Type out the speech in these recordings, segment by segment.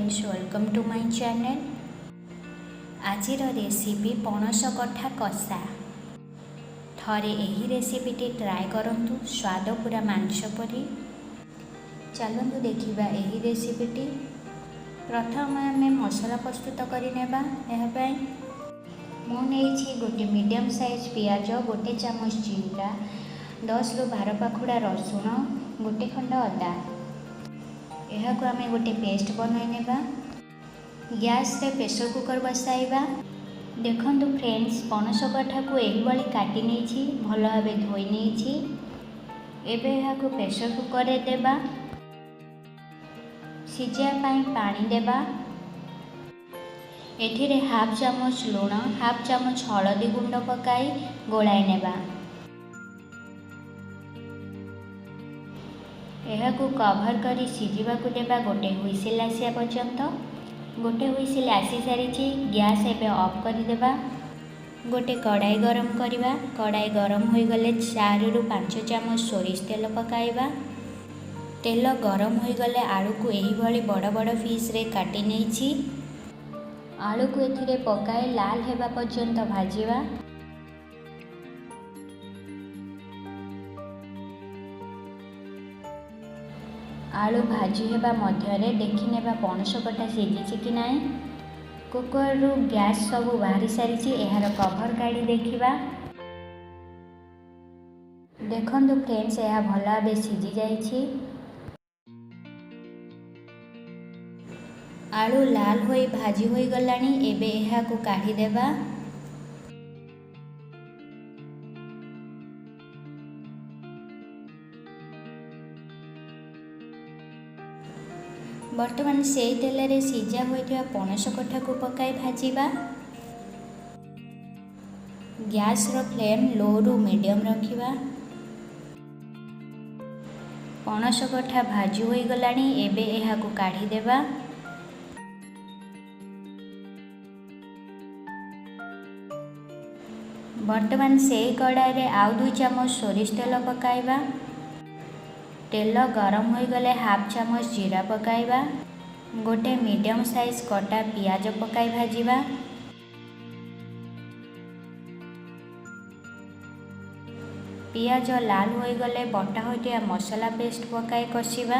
Friends, welcome to my channel. ଆଜିର recipe ପଣସ କଠା କଷା। ଥରେ ଏହି ରେସିପିଟି ଟ୍ରାଏ କରନ୍ତୁ, ସ୍ୱାଦ ପୁରା ମାଂସ ପରି। ଚାଲନ୍ତୁ ଦେଖିବା ଏହି ରେସିପିଟି। ପ୍ରଥମେ ଆମେ ମସଲା ପ୍ରସ୍ତୁତ କରିନେବା। ଏହା ପାଇଁ ମୁଁ ନେଇଛି ଗୋଟେ ମିଡ଼ିୟମ୍ ସାଇଜ୍ ପିଆଜ, ଗୋଟେ ଚାମଚ ଜିରା, 10ରୁ 12 ପାଖୁଡ଼ା ରସୁଣ, ଗୋଟେ ଖଣ୍ଡ ଅଦା। ଏହାକୁ ଆମେ ଗୋଟେ ପେଷ୍ଟ ବନାଇ ନେବା। ଗ୍ୟାସରେ ପ୍ରେସର କୁକର୍ ବସାଇବା। ଦେଖନ୍ତୁ ଫ୍ରେଣ୍ଡସ୍, ପଣସ କଠାକୁ ଏହିଭଳି କାଟି ନେଇଛି, ଭଲ ଭାବେ ଧୋଇ ନେଇଛି। ଏବେ ଏହାକୁ ପ୍ରେସର କୁକରରେ ଦେବା। ସିଝିବା ପାଇଁ ପାଣି ଦେବା। ଏଥିରେ ହାଫ୍ ଚାମଚ ଲୁଣ, ହାଫ୍ ଚାମଚ ହଳଦୀ ଗୁଣ୍ଡ ପକାଇ ଗୋଳାଇ ନେବା। ଏହାକୁ କଭର୍ କରି ସିଝିବାକୁ ଦେବା ଗୋଟେ ହୁଇସିଲ୍ ଆସିବା ପର୍ଯ୍ୟନ୍ତ। ଗୋଟେ ହୁଇସିଲ୍ ଆସିସାରିଛି। ଗ୍ୟାସ୍ ଏବେ ଅଫ୍ କରିଦେବା। ଗୋଟେ କଡ଼ାଇ ଗରମ କରିବା। କଡ଼ାଇ ଗରମ ହୋଇଗଲେ 4ରୁ 5 ଚାମଚ ସୋରିଷ ତେଲ ପକାଇବା। ତେଲ ଗରମ ହୋଇଗଲେ ଆଳୁକୁ ଏହିଭଳି ବଡ଼ ବଡ଼ ପିସ୍ରେ କାଟି ନେଇଛି। ଆଳୁକୁ ଏଥିରେ ପକାଇ ଲାଲ ହେବା ପର୍ଯ୍ୟନ୍ତ ଭାଜିବା। ଆଳୁ ଭାଜି ହେବା ମଧ୍ୟରେ ଦେଖିନେବା ପଣସ କଠା ସିଝିଛି କି ନାହିଁ। କୁକରରୁ ଗ୍ୟାସ୍ ସବୁ ବାହାରି ସାରିଛି। ଏହାର କଭର୍ କାଢ଼ି ଦେଖିବା। ଦେଖନ୍ତୁ ଫ୍ରେଣ୍ଡସ୍, ଏହା ଭଲ ଭାବେ ସିଝି ଯାଇଛି। ଆଳୁ ଲାଲ ହୋଇ ଭାଜି ହୋଇଗଲାଣି। ଏବେ ଏହାକୁ କାଢ଼ିଦେବା। ବର୍ତ୍ତମାନ ସେଇ ତେଲରେ ସିଝା ହୋଇଥିବା ପଣସ କଠାକୁ ପକାଇ ଭାଜିବା। ଗ୍ୟାସର ଫ୍ଲେମ୍ ଲୋରୁ ମିଡ଼ିୟମ୍ ରଖିବା। ପଣସ କଠା ଭାଜି ହୋଇଗଲାଣି। ଏବେ ଏହାକୁ କାଢ଼ିଦେବା। ବର୍ତ୍ତମାନ ସେଇ କଡ଼ାଇରେ ଆଉ 2 ଚାମଚ ସୋରିଷ ତେଲ ପକାଇବା। ତେଲ ଗରମ ହୋଇଗଲେ ହାଫ୍ ଚାମଚ ଜିରା ପକାଇବା। ଗୋଟେ ମିଡ଼ିୟମ୍ ସାଇଜ୍ କଟା ପିଆଜ ପକାଇ ଭାଜିବା। ପିଆଜ ଲାଲ ହୋଇଗଲେ ବଟା ହୋଇଥିବା ମସଲା ପେଷ୍ଟ ପକାଇ କଷିବା।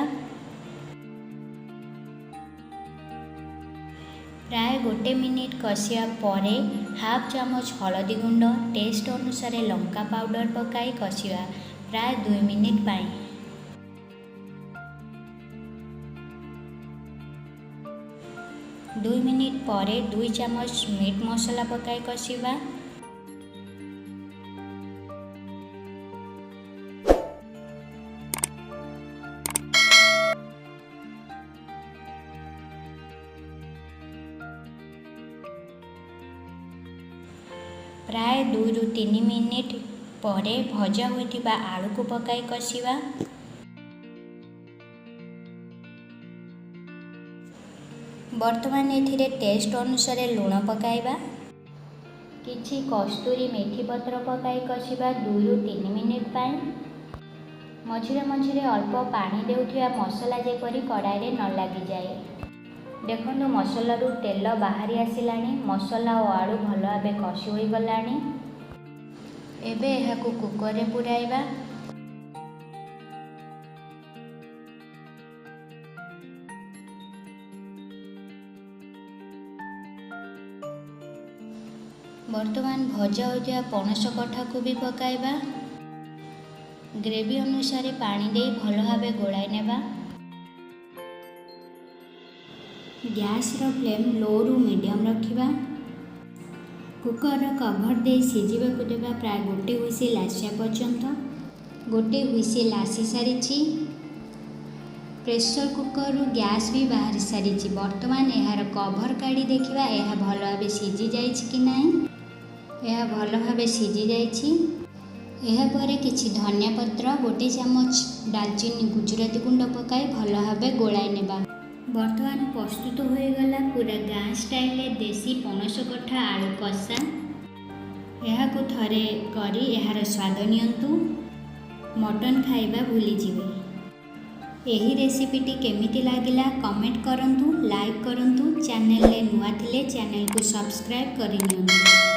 ପ୍ରାୟ ଗୋଟେ ମିନିଟ୍ କଷିବା ପରେ ହାଫ୍ ଚାମଚ ହଳଦୀ ଗୁଣ୍ଡ, ଟେଷ୍ଟ ଅନୁସାରେ ଲଙ୍କା ପାଉଡ଼ର ପକାଇ କଷିବା ପ୍ରାୟ 2 ମିନିଟ୍ ପାଇଁ। 2 ମିନିଟ୍ ପରେ 2 ଚାମଚ ମିଟ୍ ମସଲା ପକାଇ କଷିବା। ପ୍ରାୟ 2ରୁ 3 ମିନିଟ୍ ପରେ ଭଜା ହୋଇଥିବା ଆଳୁକୁ ପକାଇ କଷିବା। ବର୍ତ୍ତମାନ ଏଥିରେ ଟେଷ୍ଟ ଅନୁସାରେ ଲୁଣ ପକାଇବା। କିଛି କସ୍ତୁରୀ ମେଥି ପତ୍ର ପକାଇ କଷିବା 2ରୁ 3 ମିନିଟ୍ ପାଇଁ। ମଝିରେ ମଝିରେ ଅଳ୍ପ ପାଣି ଦେଉଥିବା, ମସଲା ଯେପରି କଡ଼ାଇରେ ନ ଲାଗିଯାଏ। ଦେଖନ୍ତୁ, ମସଲାରୁ ତେଲ ବାହାରି ଆସିଲାଣି। ମସଲା ଓ ଆଳୁ ଭଲ ଭାବେ କଷି ହୋଇଗଲାଣି। ଏବେ ଏହାକୁ କୁକରରେ ପୁରାଇବା। ବର୍ତ୍ତମାନ ଭଜା ହୋଇଥିବା ପଣସ କଠାକୁ ବି ପକାଇବା। ଗ୍ରେଭି ଅନୁସାରେ ପାଣି ଦେଇ ଭଲ ଭାବେ ଗୋଳାଇ ନେବା। ଗ୍ୟାସର ଫ୍ଲେମ୍ ଲୋରୁ ମିଡ଼ିୟମ୍ ରଖିବା। କୁକରର କଭର୍ ଦେଇ ସିଝିବାକୁ ଦେବା ପ୍ରାୟ ଗୋଟେ ହୁଇସିଲ୍ ଆସିବା ପର୍ଯ୍ୟନ୍ତ। ଗୋଟେ ହୁଇସିଲ୍ ଆସିସାରିଛି। ପ୍ରେସର କୁକରରୁ ଗ୍ୟାସ୍ ବି ବାହାରି ସାରିଛି। ବର୍ତ୍ତମାନ ଏହାର କଭର୍ କାଢ଼ି ଦେଖିବା, ଏହା ଭଲ ଭାବେ ସିଝି ଯାଇଛି କି ନାହିଁ। ଏହା ଭଲ ଭାବେ ସିଝି ଯାଇଛି। ଏହାପରେ କିଛି ଧନିଆ ପତ୍ର, ଗୋଟେ ଚାମଚ ଡାଲଚିନି, ଗୁଜୁରାତି ଗୁଣ୍ଡ ପକାଇ ଭଲ ଭାବେ ଗୋଳାଇ ନେବା। ବର୍ତ୍ତମାନ ପ୍ରସ୍ତୁତ ହୋଇଗଲା ପୁରା ଗାଁ ଷ୍ଟାଇଲରେ ଦେଶୀ ପଣସ କଠା ଆଳୁ କଷା। ଏହାକୁ ଥରେ କରି ଏହାର ସ୍ୱାଦ ନିଅନ୍ତୁ, ମଟନ୍ ଖାଇବା ଭୁଲିଯିବେ। ଏହି ରେସିପିଟି କେମିତି ଲାଗିଲା କମେଣ୍ଟ କରନ୍ତୁ, ଲାଇକ୍ କରନ୍ତୁ। ଚ୍ୟାନେଲରେ ନୂଆ ଥିଲେ ଚ୍ୟାନେଲକୁ ସବସ୍କ୍ରାଇବ୍ କରିନିଅନ୍ତୁ।